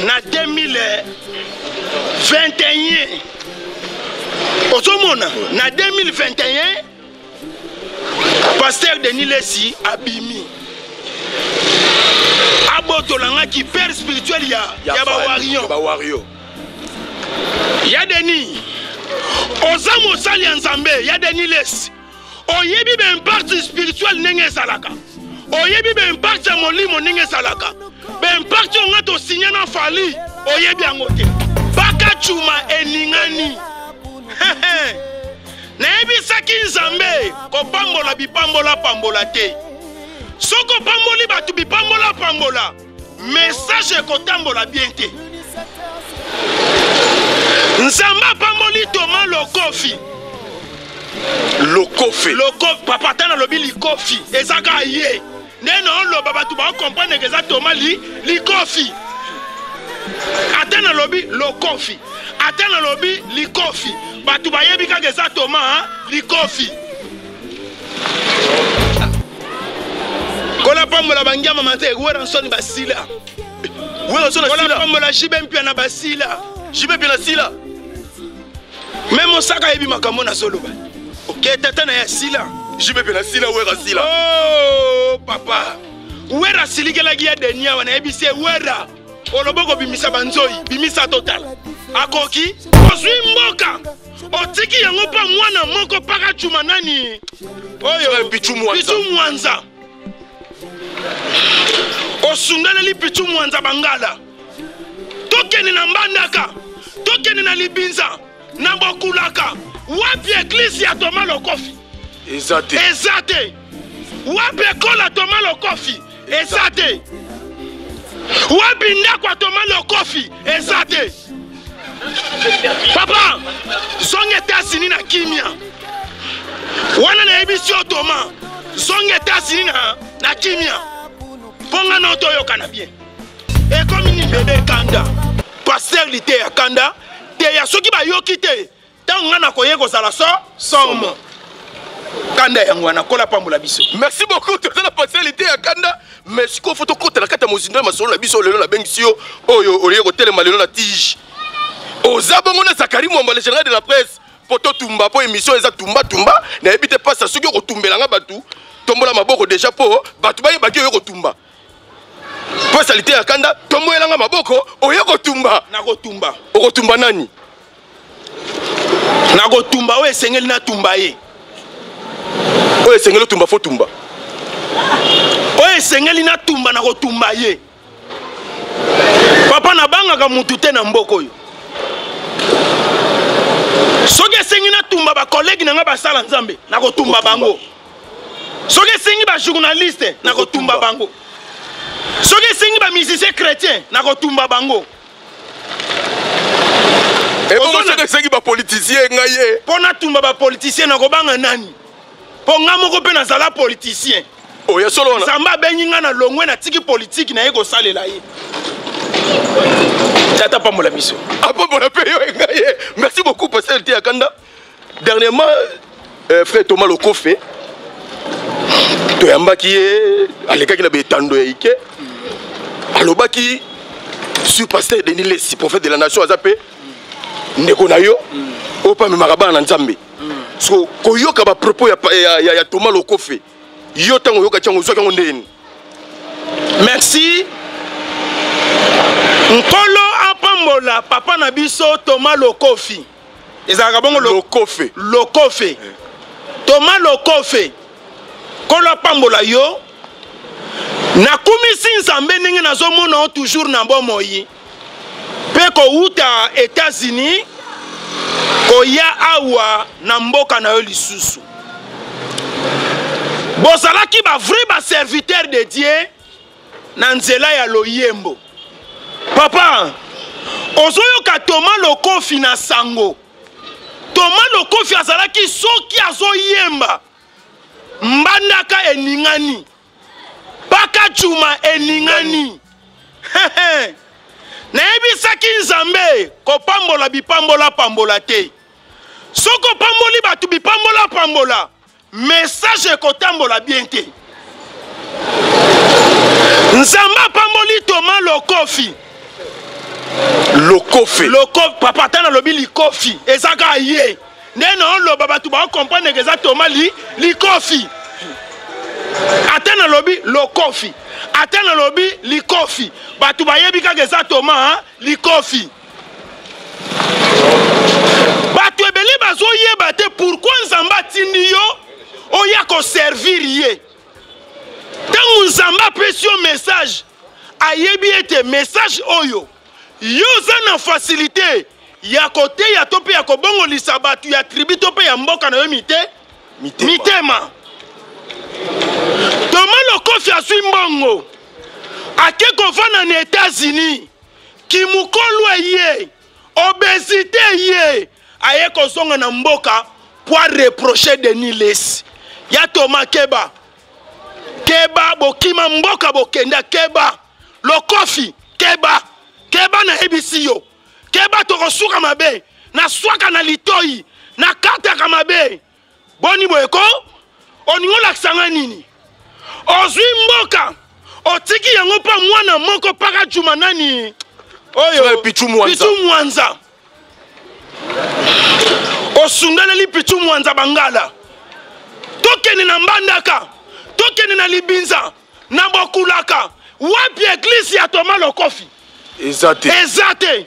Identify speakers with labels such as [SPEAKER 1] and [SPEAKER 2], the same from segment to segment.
[SPEAKER 1] Na 2021, ozomona, na 2021 pasteur Denis Lessi abimi, abotola nga ki père spirituel ya ba
[SPEAKER 2] Wario.
[SPEAKER 1] Ya Denis, oza mosali ya Nzambe. Ya Denis Lessi, oyebi ba impact spirituel ndenge ezalaka, oyebi ba impact ya molimo ndenge ezalaka, ba impact oyo nga tosigne na Fally oyebi yango te. Pakadjuma eningani. Nayebisaki Nzambe kopambola bipambola pambola te. Soki opamboli bato bipambola pambola, message ekotambola bien te. Nzambe apamboli Thomas Lokofi.
[SPEAKER 2] Lokofi.
[SPEAKER 1] Lokofi, papa ata nalobi likofi, eza kaka ye. Nde naoloba bato ba comprendre que eza Thomas likofi. Ata nalobi Lokofi, ata nalobi likofi, bato bayebi kaka eza Thomas likofi. Kola pambola bangiama mate, Werrason basila.
[SPEAKER 2] Werrason
[SPEAKER 1] Kola
[SPEAKER 2] asila.
[SPEAKER 1] pambola JB Mpiana basila.
[SPEAKER 2] JB Mpiana sila.
[SPEAKER 1] Mais Mosaka ayebi makambo nazoloba. Ke tata na ya sila.
[SPEAKER 2] JB Mpiana sila, Werra sila.
[SPEAKER 1] Oh papa. Werra asilikelaki ya Denis awa, nayebisi ye Werra oloba kobimisa banzoi, bimisa total. Akoki ozwi mboka otiki yango mpa mwana moko Pakadjuma nani oyo
[SPEAKER 2] Pichu Mwanza.
[SPEAKER 1] Pichu Mwanza. Osundeleli Pichu Mwanza bangala. Tokende na Mbandaka, tokende na Libinza, na Bokulaka. Wapi église ya Thomas Lokofi?
[SPEAKER 2] Eza te.
[SPEAKER 1] Eza te. Wapi école ya Thomas Lokofi? Eza te. Wapi ndako ya Thomas Lokofi? Eza te. Papa, zonga États-Unis na kimia. Wana nayebisi yo Thomas, zonga États-Unis na kimia. Mpo nga na toyokana bien. Ekomi ni bebe kanda. Pasteur liteya kanda, teya soki bayoki te, tango nga nakoye kozala so somo. Kanda yango wana, kola pambola biso.
[SPEAKER 2] Merci beaucoup, toza na pasteur liteya kanda. Mais sikoyo faut tokota na kati ya mozindo ya masolo na biso lelo nabengisi yo oyo olie kotelema lelo na tige. Oza bongo na Zacharie Mwamba, le général de la presse. Po totumba, po émission eza tumba tumba, nayebi te pasa soki okotumbela nga batu, tombola maboko déjà po batu bayebaki oyo kotumba. Pasa liteya kanda, tomboyela nga maboko, oye kotumba.
[SPEAKER 1] Nakotumba.
[SPEAKER 2] Okotumba nani?
[SPEAKER 1] Nakotumba oyo esengeli natumba ye.
[SPEAKER 2] Oyo esengeli otumba, fo tumba.
[SPEAKER 1] Oyo esengeli natumba, nakotumba ye. Papa, nabangaka mutu te na mboka oyo. Soki esengi natumba ba collègue na nga basala Nzambe, nakotumba bango. Soki esengi ba journaliste, nakotumba bango. Soki esengi ba musicien chrétien, nakotumba bango.
[SPEAKER 2] Et bongo soki esengi ba politicien ngai ye.
[SPEAKER 1] Mpo natumba ba politicien, nakobanga nani? Mpo nga moko mpe nazala politicien.
[SPEAKER 2] Oh, ya solo wana.
[SPEAKER 1] Nzambe abengi nga na longwe, natiki politique na ye kosalela ye. Tata pambola biso.
[SPEAKER 2] Apambola mpe yo ngai ye. Merci beaucoup pasteur Liteya Kanda. Dernièrement, frère Thomas Lokofe toyambaki ye, alekaki na betando ya Ike, alobaki sur pasteur Denis Lessi, prophète de la nation, aza pe ndeko na yo oyo mpe amemaka bana na Nzambe. So koyoka ba propos ya Thomas Lokofe, yo ntango oyokaki yango, ozwaki yango ndenge nini?
[SPEAKER 1] Merci. Nkolo apambola papa na biso Thomas Lokofi. Ezalaka bongo
[SPEAKER 2] Lokofe.
[SPEAKER 1] Lokofe. Thomas Lokofe. Nkolo apambola yo. Nakumisi Nzambe ndenge nazomona yo toujours na bomoi. Pe kowuta États-Unis koya awa na mboka na yo lisusu. Bozalaki ba vrai ba serviteur de Dieu na nzela ya loyembo. Papa, ozoyoka Thomas Lokofi na sango. Thomas Lokofi azalaki soki azoyemba mbandaka eningani, Pakadjuma eningani. Nayebisaki Nzambe kopambola bipambola pambola te. Soki opamboli bato bipambola pambola, message ekotambola bien te. Nzambe apamboli Thomas Lokofi.
[SPEAKER 2] Lokofe.
[SPEAKER 1] Lokofi papa, ata nalobi likofi eza kaka ye nde naoloba, bato baocomprendre ke eza Thomas li likofi. Ata nalobi lokofi, ata nalobi likofi, bato bayebi kaka eza Thomas likofi. Bato ebele bazoyeba te pourquoi Nzambe atindi yo oya koservir ye. Ntango Nzambe apesi yo message, ayebi ete message oyo yo oza na facilité ya koteya to mpe ya kobongolisa bato ya tribu to mpe ya mboka na yo mite mitema. Thomas Lokofi azwi mbongo, ake kovanda na États-Unis, kimokolo ye, obésité ye, aye kozonga na mboka po areproche Denis Lessie. Ya Thomas, keba, keba, bokima mboka, bokenda, keba Lokofi, keba, keba, nayebisi yo, keba, tokosuka mabe. Naswaka na litoi, nakataka mabe. Boni boye ko, olingi olakisa ngai nini? Ozwi mboka, otiki yango mpa mwana moko paka juma nani oyo?
[SPEAKER 2] Pichu Mwanza.
[SPEAKER 1] Pichu Mwanza. Osundaleli Pichu Mwanza bangala. Tokende na Mbandaka, tokende na Libinza, na Bokulaka, wapi eglise ya Thomas Lokofi?
[SPEAKER 2] Eza te.
[SPEAKER 1] Eza te.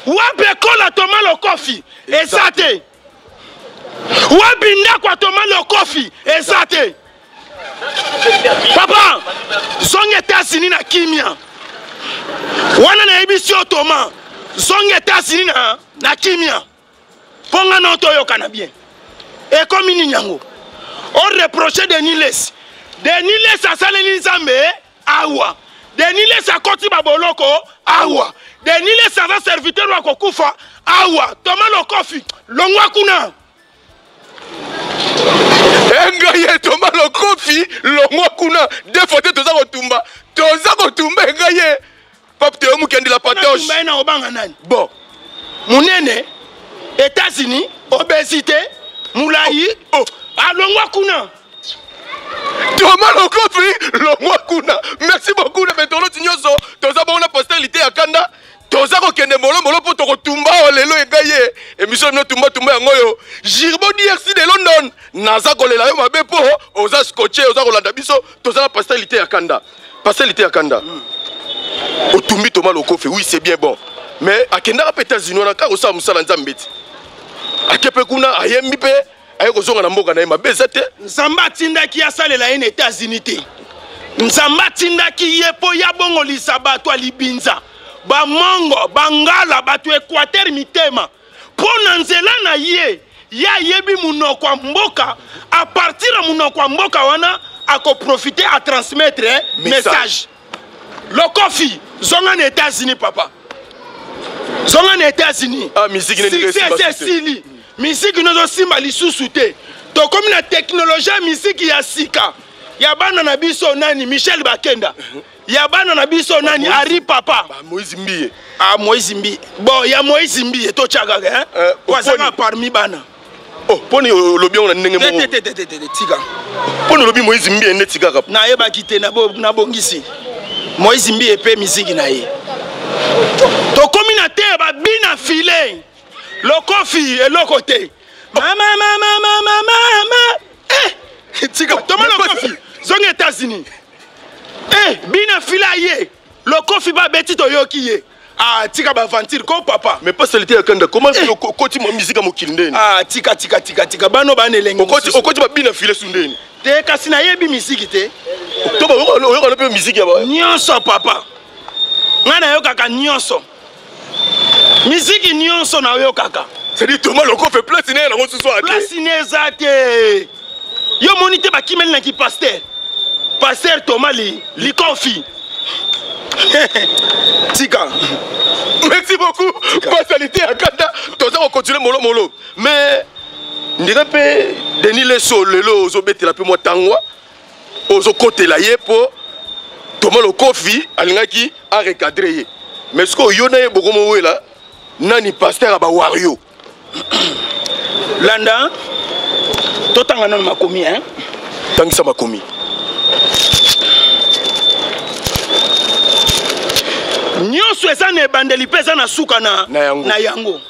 [SPEAKER 1] Wapi ekola Thomas Lokofi? Eza te. Wapi ndako ya Thomas Lokofi? Eza te. Papa, zonga États-Unis na kimia. Wana nayebisi yo, Thomas, zonga États-Unis na kimia, mpo nga na toyokana bien. Ekomi nini yango oreproche Denis Lessie? Denis Lessie asaleli Nzambe awa, Denis Lessie akoti baboloko awa, Denis Lessie aza serviteur oyo akokufa awa. Thomas Lokofi, longwa kuna.
[SPEAKER 2] Engai ye, Thomas Lokofi, longwa kuna. Deux fois te, toza kotumba, toza kotumba. Engai ye, Pape Teo Mukendi la patoche.
[SPEAKER 1] Natumba ye na obanga nani?
[SPEAKER 2] Bon.
[SPEAKER 1] Monene, États-Unis, obésité, molai.
[SPEAKER 2] Oh.
[SPEAKER 1] Alongwa kuna.
[SPEAKER 2] Thomas Lokofi, longwa kuna. Merci beaucoup na internaute nyonso. Toza bongo na pasteur Lite ya Kanda. Toza kokende molombolo mpo tokotumba awa lelo. Engai ye, émission bino tumbatumba yango oyo. Girbo DRC de London, naza kolela yo mabe mpo oza scotché, oza kolanda biso. Toza na pasteur Lite ya Kanda. Pasteur Lite ya Kanda, otumbi Thomas Lokofi, oui, c'est bien bon, mais akendaka mpe États-Unis wana kaka kosala mosala Nzambe ti ake mpe kuna, ayembi mpe aye kozonga na mboka na ye. Mabe eza te.
[SPEAKER 1] Nzambe atindaki asalela ye na États-Unis te. Nzambe atindaki ye mpo ya bongolisa bato ya Libinza, bamongo, bangala, bato Équateur mitema, mpo na nzela na ye, ye ayebi monoko ya mboka. À partir ya monoko ya mboka wana, akoprofite atransmettre message. Lokofi, zonga na États-Unis, papa, zonga na États-Unis.
[SPEAKER 2] Ah, musique nini?
[SPEAKER 1] Succès esili, misiki nozosimba lisusu te. Tokomi na technologie ya misiki ya sika ya bana na biso nani, Michel Bakenda, ya bana na biso nani, Ari Papa.
[SPEAKER 2] Ba Moïse Mbiye.
[SPEAKER 1] Ah, Moïse Mbiye. Bon, ya Moïse Mbiye totya kaka, hein? Po azaka parmi bana.
[SPEAKER 2] Oh, mponi olobi yango na ndenge moko?
[SPEAKER 1] Te, te, te, te, te, tika.
[SPEAKER 2] Mponi olobi Moïse Mbiye neti kaka?
[SPEAKER 1] Nayebaki te, nabongisi. Moïse Mbiye mpe misiki na ye, tokomi na te babina file. Lokofi eloko te. Mama, mama, mama, mama, eh, tika. Toma Lokofi, zonga États-Unis. Eh, bina fila ye Lokofi babeti, toyoki ye. Ah, tika baventure ko, papa.
[SPEAKER 2] Mais pas Lite ya Kanda, comment eh okoti mwa musique ya mokili ndeni?
[SPEAKER 1] Ah, tika, tika, tika, tika, bano bana elenge.
[SPEAKER 2] Okoti, okoti babina file su ndeni?
[SPEAKER 1] Te, kasi nayebi misiki te.
[SPEAKER 2] To oyokana mpe musique ya
[SPEAKER 1] nyonso, papa. Ngai nayokaka nyonso, miziki nyonso nayokaka.
[SPEAKER 2] C'est-à-dire Thomas Lokofe, place ne yango susu ate.
[SPEAKER 1] Place ne eza te. Yo moni te, bakimeli na kipaster, paster Thomas li likofi. Tika.
[SPEAKER 2] Merci beaucoup, pasteur Lite ya Kanda. Toza kocontinue molomolo, mais ndenge mpe Denis Leso lelo ozobetela mpe mwa tangwa, ozokotela ye mpo Thomas Lokofi alingaki arecadre ye, mais sikoyo yo na ye bokomowela nani paster ya bawario?
[SPEAKER 1] Landa, totanga nano makomi, hein?
[SPEAKER 2] Tangisa makomi.
[SPEAKER 1] Nyonso eza na ebandeli mpe eza na suka na,
[SPEAKER 2] na yango,
[SPEAKER 1] na yango.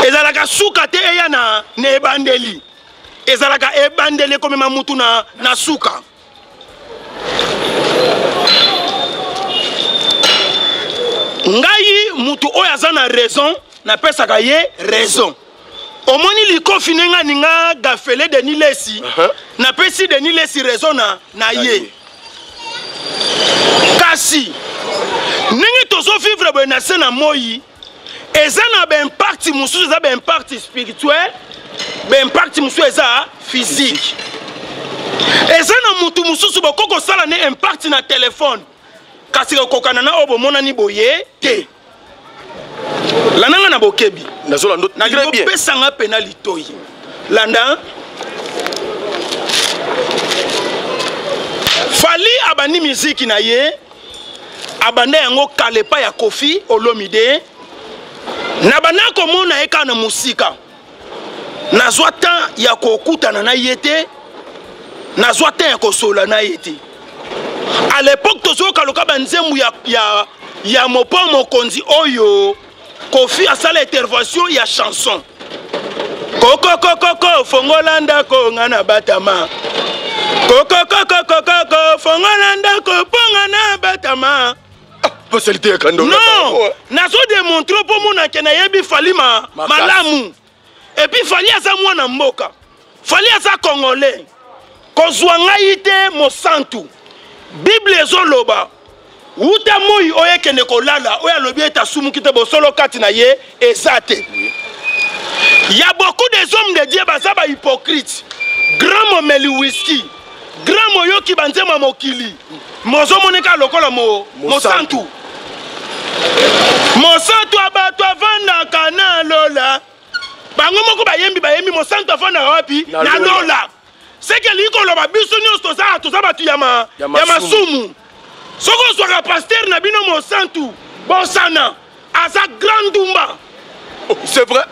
[SPEAKER 1] Ezalaka suka te eya na, na ebandeli. Ezalaka ebandeli ekomema mutu na, na suka. Ngai mutu oyo aza na raison napesaka ye raison. Omoni likofi ndenge aninga gafele Denis Lessi, napesi Denis Lessi raison na, na ye. Kasi ndenge tozo vivre boye na se na moi, eza na ba impact mosusu, eza ba impact spirituel, ba impact mosusu eza physique. Eza na mutu mosusu bokoki kosala ne impact na telefone, kasi kokokana na oyo bomonani boye te. Landanga na bokebi.
[SPEAKER 2] Nazolanda très bien.
[SPEAKER 1] Napesanga pena litoi. Landa. Fally abandi miziki na ye, abanda yango kalepa ya Koffi Olomide. Na banda komona ye kaka na mosika. Nazwa temps ya kokutana na ye te, nazwa temps ya kosola na ye te. À l'époque tozoyoka loka ba nzembo ya, ya, ya mopo mokonzi oyo Koffi asala intervention ya chanson. Koko koko koko fongola ndako nga na batama. Koko koko koko koko fongola ndako mpo nga na batama.
[SPEAKER 2] Ah, facilité ya kando.
[SPEAKER 1] Non, nazo démontrer mpo mona ke nayebi Fally ma, malamu. Et puis Fally aza mwana mboka. Fally aza congolais. Kozwa ngai te mosantu. Bible ezoloba wuta moi oyo ekende kolala, oyo alobi ete asumuki te, bosolo kati na ye eza te. Ya beaucoup des hommes de Dieu baza ba hypocrite. Grand momeli whisky, grand moyoki ba nzembo ya mokili, mozomoneka lokola mosantu. Mosantu ya bato avandaka na lola. Bango moko bayembi, bayembi mosantu avandaka wapi?
[SPEAKER 2] Na
[SPEAKER 1] Na
[SPEAKER 2] lola.
[SPEAKER 1] lola. Seke elingi koloba biso nyonso toza bato ya
[SPEAKER 2] Ya
[SPEAKER 1] ya
[SPEAKER 2] masumu.
[SPEAKER 1] masumu. Soki ozwaka pasteur na bino mosantu, bosana, aza grand ndumba.
[SPEAKER 2] Oh, c'est vrai.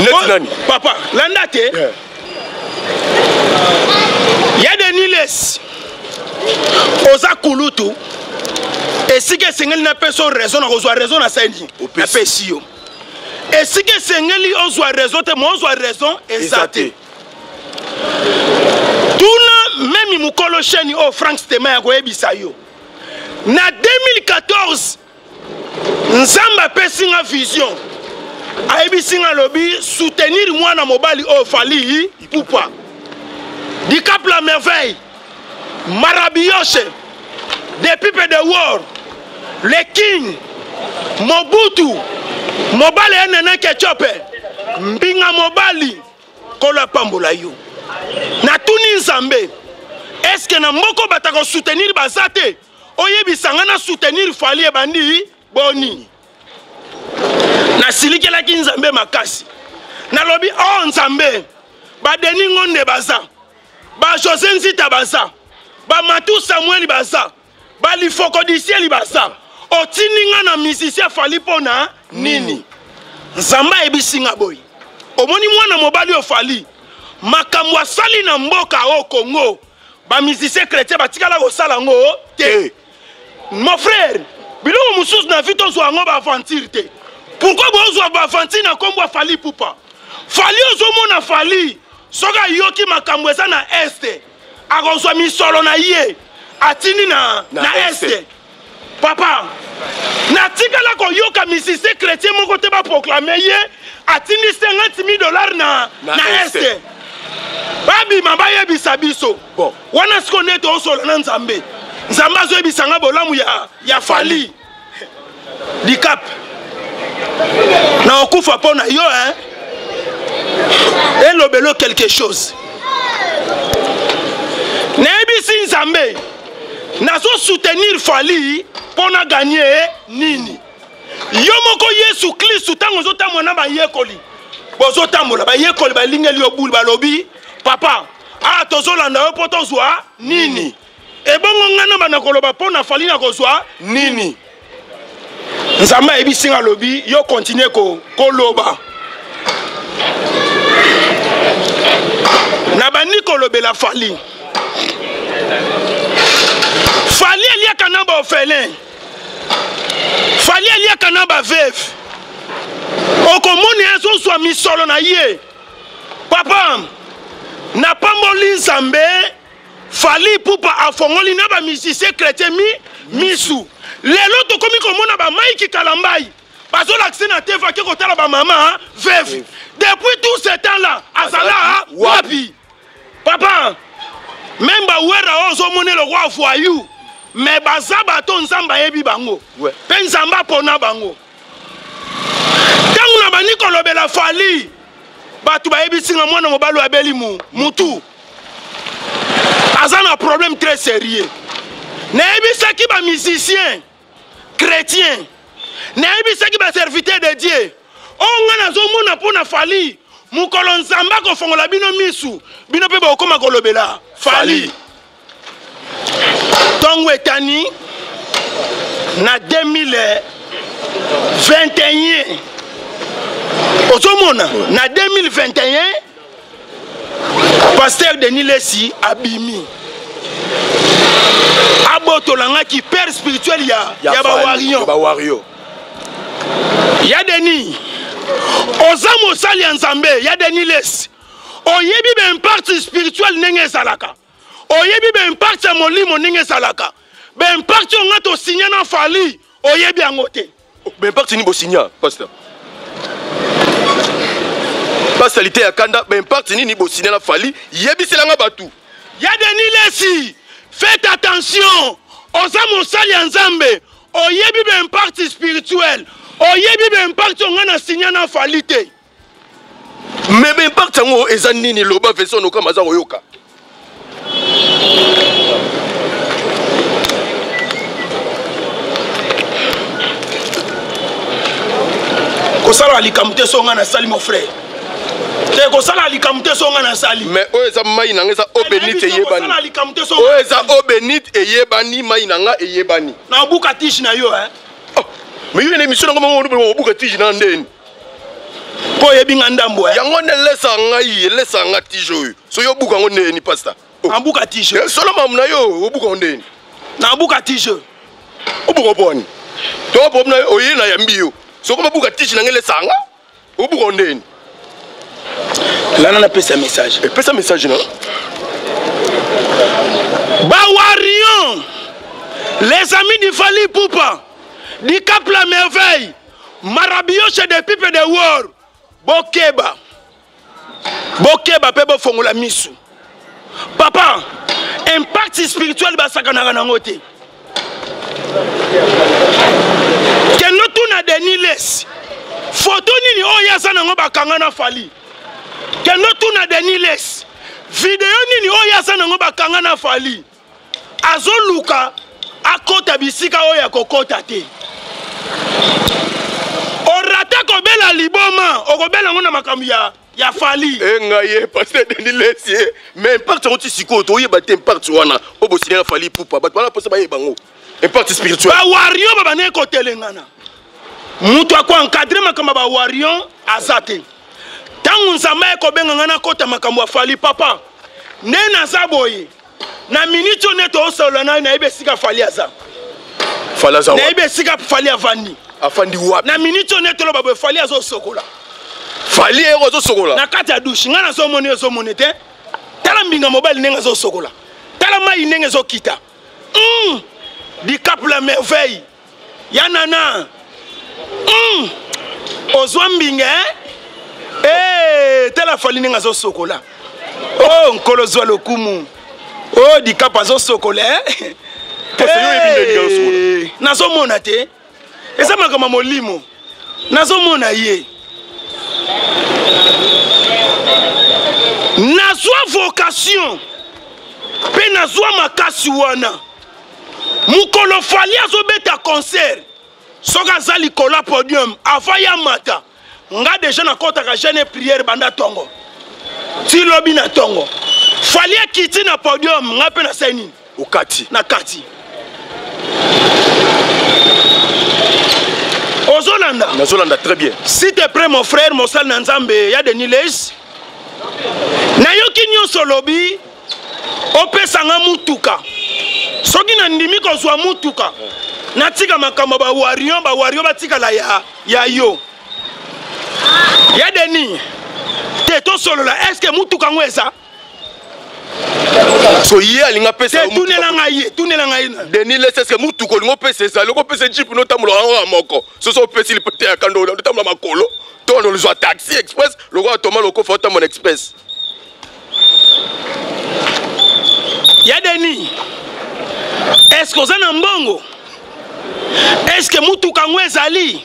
[SPEAKER 2] Neti
[SPEAKER 1] Oh,
[SPEAKER 2] nani?
[SPEAKER 1] Papa, landa te.
[SPEAKER 2] Yeah.
[SPEAKER 1] Ya Denis Lessi. Oza kulutu. Esika esengeli na peso raison, na kozwa raison na sani.
[SPEAKER 2] Opesi.
[SPEAKER 1] Na pesi yo. Esika esengeli ozwa raison te, mo ozwa raison eza te. Tuna memi mukolo chaîne oyo Frank Stema ya koyebisa yo. Na 2014, Nzambe apesi nga vision. Ayebisi nga lobi soutenir mwana mobali oyo Fally Ipupa. Dicap la merveille, Marabioshe, the people the world, le king, Mobutu, mobali ya Nana Ketchup, mbinga mobali, kolo apambola yo. Natuni Nzambe, est-ce que na mboko batako soutenir baza te? Oyebisa nga na soutenir Fally ebandi boni? Nasilikelaki Nzambe makasi. Nalobi, oh Nzambe, ba Denis Ngonde baza, ba José Nzita baza, ba Matou Samuel baza, ba Lifoko Disieli baza. Otindi nga na musicien Fally mpona nini? Nzambe ayebisi nga boye. Omoni mwana mobali oyo Fally, makambo asali na mboka oyo Congo, ba musicien chrétien batikala kosala yango te.
[SPEAKER 2] Te.
[SPEAKER 1] Mon frère, biloko mosusu na vie tozwa yango ba aventure te. Pourquoi bozwa ba aventure na kombo ya Fally Ipupa? Fally ozomona Fally soki ayoki makambo eza na est, akozwa misolo na ye atindi
[SPEAKER 2] Na
[SPEAKER 1] na
[SPEAKER 2] est.
[SPEAKER 1] est. Papa, natikala koyoka musicien chrétien moko te ba proclamer ye atindi 50 000 dollars
[SPEAKER 2] Na
[SPEAKER 1] na
[SPEAKER 2] est.
[SPEAKER 1] est. Babima bayebisa biso.
[SPEAKER 2] Bon.
[SPEAKER 1] Wana siko nde tosola na Nzambe. Nzambe azoyebisa nga bolamu ya Fally. Dicap. Na okufa mpo na yo, hein? Elobelo quelque chose. Nayebisi Nzambe, nazo soutenir Fally mpo na gagner nini? Yo moko Yesu Kristu ntango ozotambola na bayekoli, bozotambola bayekoli balingeli yo bulu, balobi papa, ah, tozolanda yo mpo tozwa nini? Ebongo nga na banda koloba mpo na Fally na kozwa
[SPEAKER 2] nini?
[SPEAKER 1] Nzambe ayebisi nga alobi yo continue koloba. Na bandi kolobela Fally. baorphelin. Fally aliaka na baveuve. Okomona ye azozwa misolo na ye. Papa, napamboli Nzambe. Fally Ipupa afongoli na ba musiciens chrétiens mi misu. Lelo tokomi komona ba Mike Kalambay bazolakisa na TV ake kotala ba mama veuve. Depuis tout ce temps là azala wapi? Papa, même ba wera oyo ozomona lokola voyou, mais baza bato Nzambe ayebi bango. Pe Nzambe apona bango. Ntango na bandi kolobela Fally, bato bayebisi nga mwana mobali oyo abeli mutu. Aza na problème très sérieux. Nayebisaki ba musiciens chrétiens, nayebisaki ba serviteurs de Dieu, oyo nga nazomona mpo na Fally, mokolo Nzambe akofongola bino misu, bino mpe bokoma kolobela Fally. Ntongo etani na 2021, ozomona na 2021 Pasteur Denis Lessi abimi abotola nga ki père spirituel ya ba warrior.
[SPEAKER 2] Ba warrior.
[SPEAKER 1] Ya Denis, oza mosali ya Nzambe, ya Denis Lessi, oyebi ba impact spirituel ndenge ezalaka, oyebi ba impact ya molimo ndenge ezalaka, ba impact oyo nga tosigne na Fally oyebi yango te.
[SPEAKER 2] Ba impact nini bosinya, pasteur? Pasteur lite ya kanda, ba impact nini bosinya na Fally? Yebisela nga batu.
[SPEAKER 1] Ya Denis Lessi, faites attention. Oza mosali ya Nzambe, oyebi ba impact spirituel, oyebi ba impact oyo nga na sinya na Fally te.
[SPEAKER 2] Mais ba impact yango eza nini? Loba version nokama aza koyoka.
[SPEAKER 1] Kosala likambo te so nga nasali, mon frère. Te kosala likambo te so nga nasali.
[SPEAKER 2] Mais oyo eza mai na nga eza eau bénite eyebani.
[SPEAKER 1] Kosala likambo te so
[SPEAKER 2] Oyo eza eau bénite eyebani, mai na nga eyebani.
[SPEAKER 1] Na obuka tige na yo, hein.
[SPEAKER 2] Oh, mais yo na émission na nga moko obuka tige na ndeni.
[SPEAKER 1] Po oyebi nga ndambo, hein.
[SPEAKER 2] Yango nde elesa ngai, elesa nga tige oyo. So yo obuka ngo ndeni, pasteur?
[SPEAKER 1] Oh. Nabuka tige.
[SPEAKER 2] Eh, solo mamu na yo, obuka ngo ndeni?
[SPEAKER 1] Nabuka tige.
[SPEAKER 2] Obuka boni? To po na oye na yambi yo. Soko mabuka tige na ngele sanga, obuka ndeni?
[SPEAKER 1] Lana na pesa message.
[SPEAKER 2] E pesa message na.
[SPEAKER 1] Ba warriors, les amis du Fally Ipupa, du Cap la Merveille, Marabioche de Pipe de War, Bokeba. Bokeba pe bofongola misu. Papa, impact spirituel basakanaka nango te. Kendo tuna Denis Lessi. Photo nini oyo aza nango bakanga na Fally? Kendo tuna Denis Lessi. Video nini oyo aza nango bakanga na Fally? Azoluka akota bisika oyo akokota te. Orata kobela liboma, okobela ngo na makambo ya Fally.
[SPEAKER 2] Eh, ngai ye, pasteur Denis Lessi, eh. Mais impact yango ti sikoyo, toyeba te impact wana. Oyo bosinya na Fally Ipupa, bato wana mposa bayeba yango. Impact spirituel.
[SPEAKER 1] Ba warrior ba bandeki kotelengana. Moto ako encadrer makambo ya ba warrior aza te. Tango Nzambe aye kobenga ngai nakota makambo ya Fally, papa, nde naza boye. Na minute oyo nde toosolola nayo, nayebi esika Fally aza.
[SPEAKER 2] Fally aza wapi?
[SPEAKER 1] Nayebi esika Fally avandi.
[SPEAKER 2] Afandi wapi?
[SPEAKER 1] Na minute oyo nde toloba boye, Fally azosokola.
[SPEAKER 2] Fally ye azosokola?
[SPEAKER 1] Na kati ya douche. Ngai nazomona ye, ozomona te. Tala mbinga mobali ndenge azosokola. Tala mai ndenge ezokita. Du Cap la Merveille. Ya nana. Ozwa mbinga, hein? Eh, tala Fally ndenge azosokola. Oh, nkolo zwa lokumu. Oh, Dicap azosokola, hein?
[SPEAKER 2] Kasi yo oyebi nde Dicap azosokola?
[SPEAKER 1] Eh, nazomona te. Eza makambo ya molimo. Nazomona ye. Nazwa vocation pe nazwa makasi wana. Mokolo Fally azobeta concert, soki aza likolo ya podium avant ya mata, nga déjà nakotaka jeûne et prière banda tongo ti lobi na tongo. Fally akiti na podium, nga pe nasali nini?
[SPEAKER 2] Okati.
[SPEAKER 1] Na kati. Ozolanda?
[SPEAKER 2] Nazolanda très bien.
[SPEAKER 1] Si t'es prêt mon frère, mosali na Nzambe ya Denis Lessi, nayoki nyonso lobi, opesa nga mutuka. Soki nandimi kozwa mutuka, natika makambo ya bawario, bawario batikala ya, ya yo. Ya Denis, te tosolola, est-ce que mutuka yango eza?
[SPEAKER 2] So ye alingi apesa
[SPEAKER 1] te, tunela ngai ye, tunela ngai
[SPEAKER 2] na. Denis Lessie, est-ce que mutuka olingi opesa ezali? Okopesa jeep notambola yango ya moko. Soso opesi lipote ya kando, otambola makolo. To ozwa taxi express lokola Thomas Lokofa otambola express.
[SPEAKER 1] Ya Denis, est-ce que oza na mbongo? Est-ce que mutuka yango ezali?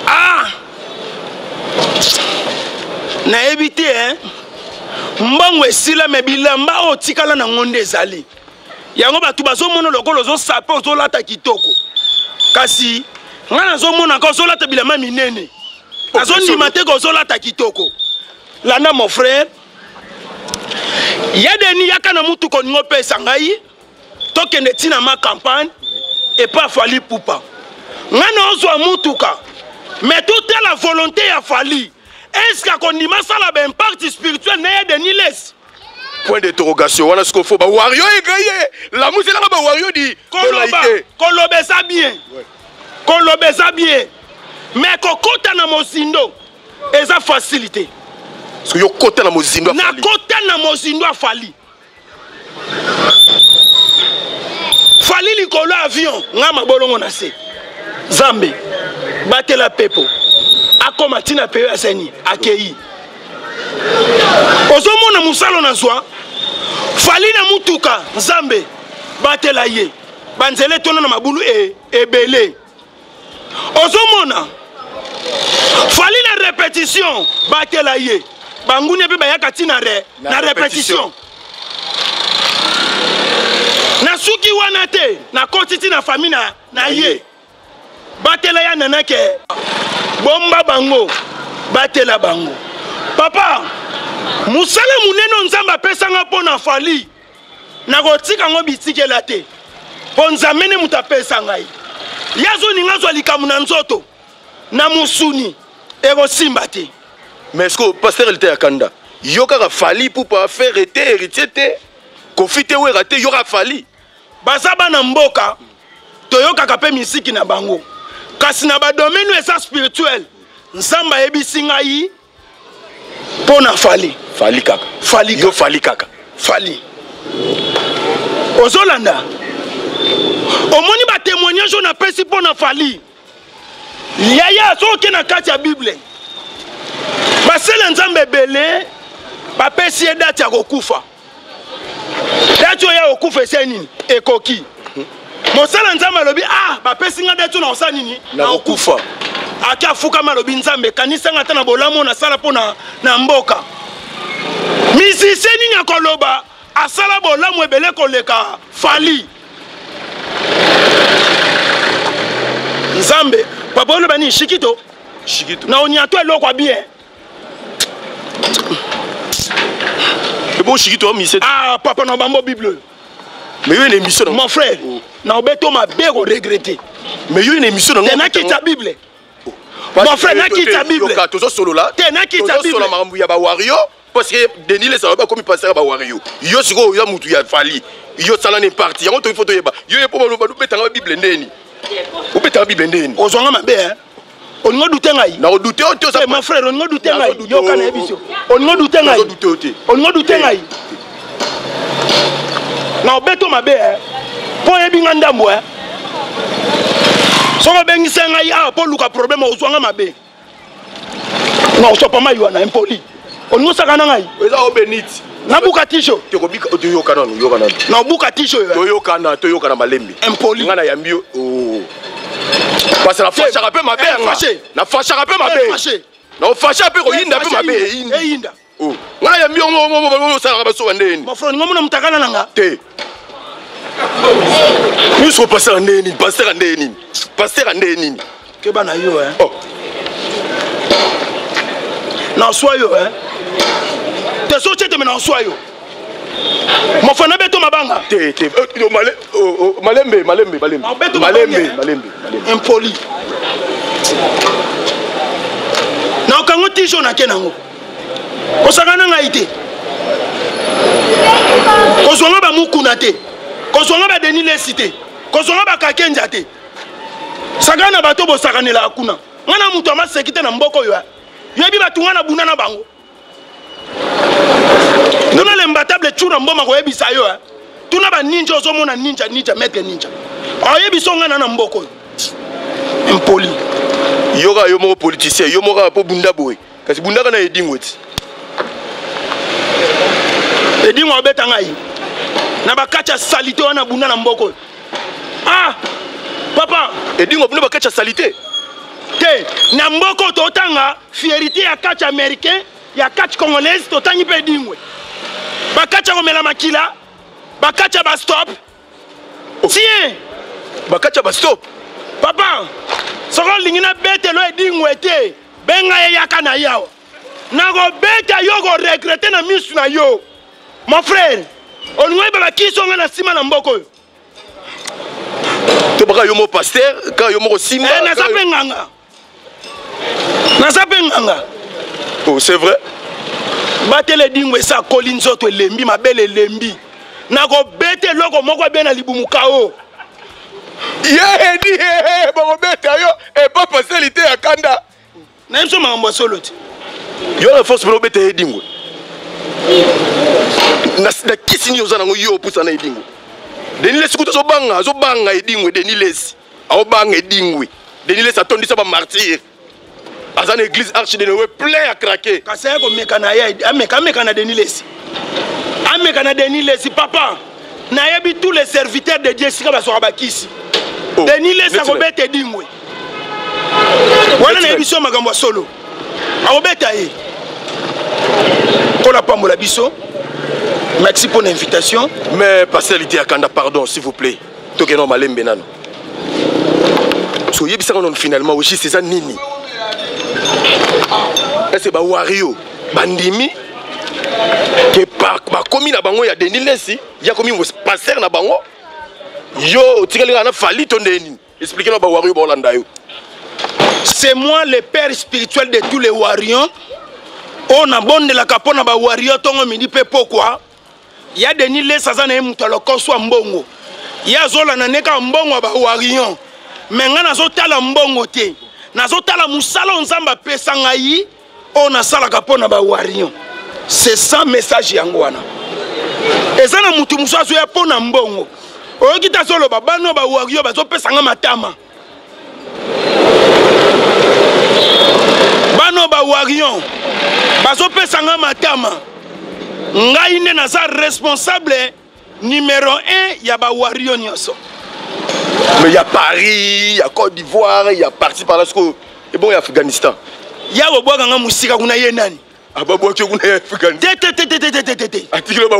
[SPEAKER 1] Ah! Nayebi te, hein? Mbongo esila, me bilamba oyo otikala nango nde ezali. Yango bato bazomona lokola ozosape, ozolata kitoko. Kasi ngai nazomona ka ozolata bilamba minene. Nazondima te ka ozolata kitoko. Landa mon frère. Ya Denis, yaka na mutuka olingi opesa ngai, tokende ntina ma campagne epa Fally Ipupa. Ngai naozwa mutuka, mais totala volonté ya Fally. Est-ce que akondima asala ba impact spirituel na ya Denis Lessie?
[SPEAKER 2] Point d'interrogation wana sikoyo fo ba wario egaye lamuselanga ba wario di
[SPEAKER 1] koloba, koloba eza bien, koloba eza bien, mais kokota na mozindo eza facilité.
[SPEAKER 2] Parce que yo kota na mozindo
[SPEAKER 1] ya Fally. Nakota na mozindo ya Fally. Fally likolo avion, nga mabolongo na se. Zambe batela pepo akoma tina peyo ya seni akei. Ozomona mosalo nazwa Fally na mutuka, Nzambe batela ye, banzela etonda na mabulu ebele. Ozomona Fally na répétition, batela ye, banguni mpe bayaka tina re na répétition. Nasuki wana te, nakoti ti na famille na ye. Batela ya nana ke bomba bango, batela bango. Papa, mosala monene oyo Nzambe apesanga mpo na Fally, nakotika yango bitikela te, mpo Nzambe nde moto apesa ngai. Ye azoninga azwa likambo na nzoto na mosuni, ekosimba te.
[SPEAKER 2] Mais est-ce que pasteur Elite ya kanda, yo kaka Fally Ipupa, Ferre te, Héritier te, Koffi te, Wera te, yo kaka Fally?
[SPEAKER 1] Baza bana mboka, toyokaka pe misiki na bango, kasi na ba domaine oyo eza spirituel, Nzambe ayebisi ngai mpo na Fally.
[SPEAKER 2] Fally kaka.
[SPEAKER 1] Fally
[SPEAKER 2] Yo Fally kaka.
[SPEAKER 1] Fally. Ozolanda? Omoni ba témoignage oyo napesi mpo na Fally. Yaya, soki oke na kati ya Bible, basali ya Nzambe ebele bapesi ye date ya kokufa. Date oyo ya kokufa esali nini? Ekoki. Mosala Nzambe alobi, ah, bapesi nga date oyo na kosala nini?
[SPEAKER 2] Na kokufa.
[SPEAKER 1] Ake afukama alobi, Nzambe, kanisa nga ata na bolamu oyo nasala mpo na mboka. Musicien nini akoloba asala bolamu ebele koleka Fally? Nzambe, papa oloba nini? Shikito?
[SPEAKER 2] Shikito.
[SPEAKER 1] Na onyato eloko ya bien.
[SPEAKER 2] Bon, Shikito, mise.
[SPEAKER 1] Ah, papa, na bambo Bible.
[SPEAKER 2] Mais yo une émission.
[SPEAKER 1] Mon frère, na obeto mabe ko regretter.
[SPEAKER 2] Mais yo une émission
[SPEAKER 1] na nakita Bible. Mon frère, nakita Bible.
[SPEAKER 2] Yoka, tozo solola.
[SPEAKER 1] Te nakita Bible.
[SPEAKER 2] Tozo solola makambo ya ba wario. Parce que Denis Lessie aloba komi passer ba wario. Yo siko ya mutu ya Fally. Yo sala ni parti. Yango to il faut toyeba. Yo ye po baloba betanga ba Bible ndeni. Obetanga Bible ndeni.
[SPEAKER 1] Ozwanga mabe hein. Olingo dute ngai.
[SPEAKER 2] Na dute yo te.
[SPEAKER 1] Mon frère, olingo dute ngai. Yo kana yebiso. Olingo dute ngai.
[SPEAKER 2] Nazo dute yo te.
[SPEAKER 1] Olingo dute ngai. Na obeto mabe hein. Po yebi nga ndambo hein. Soko bengisa ngai awa po luka problème ozwanga mabe. Na osopa mai wana impoli. Olingo saka na ngai.
[SPEAKER 2] Eza obeniti.
[SPEAKER 1] Nabuka tisho.
[SPEAKER 2] Tokobika toyoka nanu, yoka nanu.
[SPEAKER 1] Nabuka tisho yo.
[SPEAKER 2] Toyokana, toyokana malembe.
[SPEAKER 1] Impoli.
[SPEAKER 2] Nga na yambi yo. Oh. Parce que na fâchaka pe mabe yanga. Na fâchaka pe mabe. Na fâchaka pe koyinda pe mabe eyinda.
[SPEAKER 1] Eyinda.
[SPEAKER 2] Oh. Nga na yambi yo ngo osalaka basoba ndeni.
[SPEAKER 1] Mon frère, ngomona mutakala nanga.
[SPEAKER 2] Te. Miso pasteur ndeni, pasteur ndeni. Pasteur ndeni.
[SPEAKER 1] Keba na yo hein.
[SPEAKER 2] Oh.
[SPEAKER 1] Na swa yo hein. Te so chete me na swa yo. Mon frère na beto mabanga.
[SPEAKER 2] Te te male oh, oh, malembe malembe malembe. Malembe malembe malembe.
[SPEAKER 1] Impoli. Na okango tijo na ke nango. Kosaka na ngai te. Kozwanga ba mukuna te. Kozwa nga ba Denis Lessi te, kozwa nga ba Kakenja te. Sakana na bato bosakanelaka kuna. Nga na moto ya maseki te na mboka oyo. Yoyebi bato nga na buna na bango. Tuna l'imbattable Tshoura Mboma koyebisa yo. Tuna ba ninja ozomona ninja ninja maître ninja. Oyebisa nga na na mboka oyo. Impoli.
[SPEAKER 2] Yoka yo moko politicien, yo moko po bunda boye. Kasi bundaka na Edingwe ti.
[SPEAKER 1] Edingwe abeta ngai. Na bakati ya salite wana bunda na mboka oyo. Ah! Papa!
[SPEAKER 2] Edingwe bunda bakati ya salite.
[SPEAKER 1] Te, na mboka oyo totanga fierité ya catch américain, ya catch congolaise, totangi mpe Edingwe. Bakati ya komela makila, bakati ya ba stop.
[SPEAKER 2] Oh.
[SPEAKER 1] Tiens!
[SPEAKER 2] Bakati ya ba stop.
[SPEAKER 1] Papa, soki olingi nabetelo Edingwe te, benga ye yaka na ye awa. Nakobeta yo koregrete na misu na yo. Mon frère, olingi oyeba bakisi oyo nga na nsima na mboka oyo.
[SPEAKER 2] To baka yo moko pasteur, kaka yo moko simba.
[SPEAKER 1] Eh, naza mpe nganga. Naza mpe nganga.
[SPEAKER 2] Oh, c'est vrai.
[SPEAKER 1] Batela Edingwe esi akoli nzoto elembi, mabele elembi. Nakobeta eloko moko ebe na libumu kao.
[SPEAKER 2] Ye edi bakobeta yo epa pasteur liteya kanda.
[SPEAKER 1] Nayebi so makambo ya solo te.
[SPEAKER 2] Yo na force mpona obeta Edingwe. Na kisi nini oza nango yo opusa na Edingwe? Denis Lessi kutu azobanga, azobanga Edingwe. Denis Lessi aobanga Edingwe. Denis Lessi atondisa ba martyrs. Aza na église Arche de Noé plein à craquer.
[SPEAKER 1] Kasi aye komeka na ye, ameka, ameka na Denis Lessi. Ameka na Denis Lessi, papa. Nayebi tous les serviteurs de Dieu esika bazwaka bakisi.
[SPEAKER 2] Oh,
[SPEAKER 1] Denis Lessi
[SPEAKER 2] neti na-
[SPEAKER 1] akobeta Edingwe. Wana nayebi so makambo ya solo. Akobeta ye. Kola pambola biso. Merci pour l'invitation.
[SPEAKER 2] Mais pasteur Liteya Kanda, pardon, s'il vous plaît. Tokeno malembe nano. So yebisaka nano finalement au juste eza nini? Est-ce ba wario bandimi ke bakomi na bango ya Denis Lessi, ya komi pasteur na bango? Yo otikali kaka na Fally to nde nini? Expliquez na ba wario ba olanda yo.
[SPEAKER 1] C'est moi le père spirituel de tous les warriors. Oyo nabondelaka mpo na ba warriors ntongo midi mpe pokwa. Ya Denis Lessi aza na ye moto ya lokoso ya mbongo. Ye azolanda nde kaka mbongo ya ba warriors. Mais nga nazotala mbongo te. Nazotala mosala oyo Nzambe apesa ngai, oyo nasalaka mpo na ba warriors. C'est ça message yango wana. Eza na motu mosusu azoya mpo na mbongo. Oyoki te azoloba bana ba warriors bazopesa nga matama. Bana ba warriors bazopesa nga matama. Ngai nde naza responsable numéro 1 ya ba warriors nyonso.
[SPEAKER 2] Mais il y a Paris, il y a Côte d'Ivoire, il y a parti par là, et bon, il y a Afghanistan.
[SPEAKER 1] Ya bobwaka nga musika kuna ye nani?
[SPEAKER 2] Ah, babwaki kuna ya Afghanistan.
[SPEAKER 1] Te, te, te, te, te, te, te, te.
[SPEAKER 2] Atikelo ba